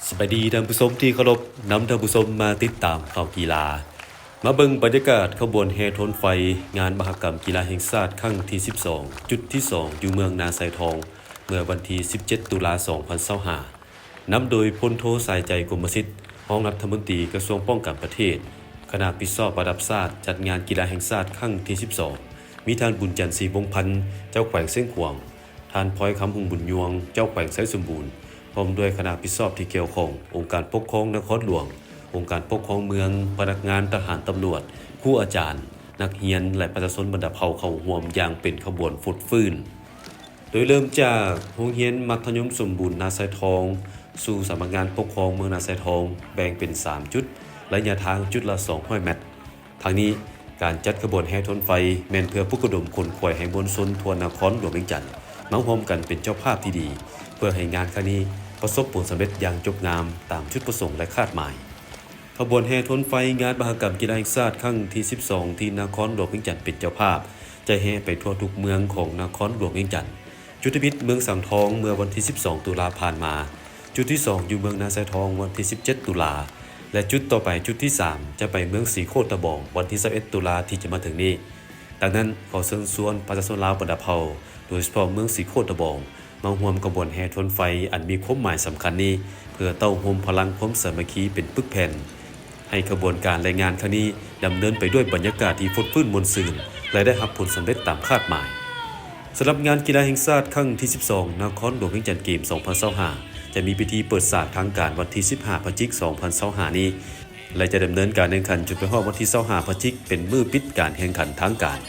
ສະບາຍດີທ່ານຜູ້ຊົມທີ່ເຄົາລົບ, ນຳທ່ານຜູ້ຊົມມາຕິດຕາມຂ່າວກິລາ. ມາເບິ່ງບັນຍາກາດຂະບວນແຫ່ໂທນໄຟ ງານມະຫະກຳກິລາແຫ່ງຊາດຄັ້ງທີສິບສອງ ຈຸດທີສອງ ຢູ່ເມືອງນາຊາຍທອງ ເມື່ອວັນທີສິບເຈັດ ຕຸລາ ສອງພັນຊາວຫ້າ ນຳໂດຍ ພົນໂທ ສາຍໃຈ ກົມມະສິດ ຮອງລັດຖະມົນຕີກະຊວງປ້ອງກັນປະເທດ, ຄະນະຜິດຊອບລະດັບຊາດ ຈັດງານກິລາແຫ່ງຊາດຄັ້ງທີສິບສອງ ມີທ່ານ ບຸນຈັນ ສີວົງພັນ ເຈົ້າແຂວງຊຽງຂວາງ, ທ່ານ ພອຍຄຳ ຮຸ່ງບຸນຍວງ ເຈົ້າແຂວງໄຊສົມບູນ ພ້ອມດ້ວຍຄະນະຜິດຊອບທີ່ກ່ຽວຂ້ອງ, ອົງການປົກຄອງນະຄອນຫຼວງ, ອົງການປົກຄອງເມືອງ, ພະນັກງານ, ທະຫານ, ຕຳຫຼວດ, ຄູອາຈານ, ນັກຮຽນ ແລະ ປະຊາຊົນບັນດາເຜົ່າເຂົ້າຮ່ວມຢ່າງເປັນຂະບວນຟົດຟື້ນ. ໂດຍເລີ່ມຈາກໂຮງຮຽນມັດທະຍົມສົມບູນນາຊາຍທອງ ສູ່ສຳນັກງານປົກຄອງເມືອງນາຊາຍທອງ ແບ່ງເປັນສາມຈຸດ, ໄລຍະທາງຈຸດລະສອງຮ້ອຍແມັດ. ທັງນີ້, ການຈັດຂະບວນແຫ່ໂທນໄຟ ແມ່ນເພື່ອປຸກລະດົມຂົນຂວາຍໃຫ້ມວນຊົນທົ່ວນະຄອນຫຼວງວຽງຈັນ ມາຮ່ວມກັນເປັນເຈົ້າພາບທີ່ດີ ເພື່ອໃຫ້ງານຄັ້ງນີ້ປະສົບຜົນສຳເລັດຢ່າງຈົບງາມຕາມຈຸດປະສົງ ແລະ ຄາດໝາຍ. ຂະບວນແຫ່ໂທນໄຟ ງານມະຫະກຳກິລາແຫ່ງຊາດຄັ້ງທີສິບສອງ ທີ່ນະຄອນຫຼວງວຽງຈັນເປັນເຈົ້າພາບ ຈະແຫ່ໄປທົ່ວທຸກເມືອງຂອງນະຄອນຫຼວງວຽງຈັນ. ຈຸດທຳອິດເມືອງສັງທອງ ເມື່ອວັນທີສິບສອງ ຕຸລາຜ່ານມາ, ຈຸດທີສອງ ຢູ່ເມືອງນາຊາຍທອງ ວັນທີສິບເຈັດ ຕຸລາ ແລະ ຈຸດຕໍ່ໄປ ຈຸດທີສາມ ຈະໄປເມືອງສີໂຄດຕະບອງ ວັນທີຊາວເອັດ ຕຸລາ ທີ່ຈະມາເຖິງນີ້. ດັ່ງນັ້ນ, ຂໍເຊີນຊວນປະຊາຊົນລາວບັນດາເຜົ່າ, ໂດຍສະເພາະເມືອງສີໂຄດຕະບອງ, ມາຮ່ວມຂະບວນແຫ່ໂທນໄຟອັນມີຄວາມໝາຍສຳຄັນນີ້ ເພື່ອເຕົ້າໂຮມພະລັງຄວາມສາມັກຄີເປັນປຶກແຜ່ນ, ໃຫ້ຂະບວນການ ແລະ ງານຄັ້ງນີ້ດຳເນີນໄປດ້ວຍບັນຍາກາດທີ່ຟົດຟື້ນມ່ວນຊື່ນ ແລະ ໄດ້ຮັບຜົນສຳເລັດຕາມຄາດໝາຍ. ສຳລັບງານກິລາແຫ່ງຊາດຄັ້ງທີສິບສອງ ນະຄອນຫຼວງວຽງຈັນເກມ ສອງພັນຊາວຫ້າ ຈະມີພິທີເປີດສາກທາງການວັນທີສິບຫ້າ ພະຈິກ ສອງພັນຊາວຫ້າ ນີ້ ແລະ ຈະດຳເນີນການແຂ່ງຂັນຈົນໄປຮອດວັນທີຊາວຫ້າ ພະຈິກ ເປັນມື້ປິດການແຂ່ງຂັນທາງການ.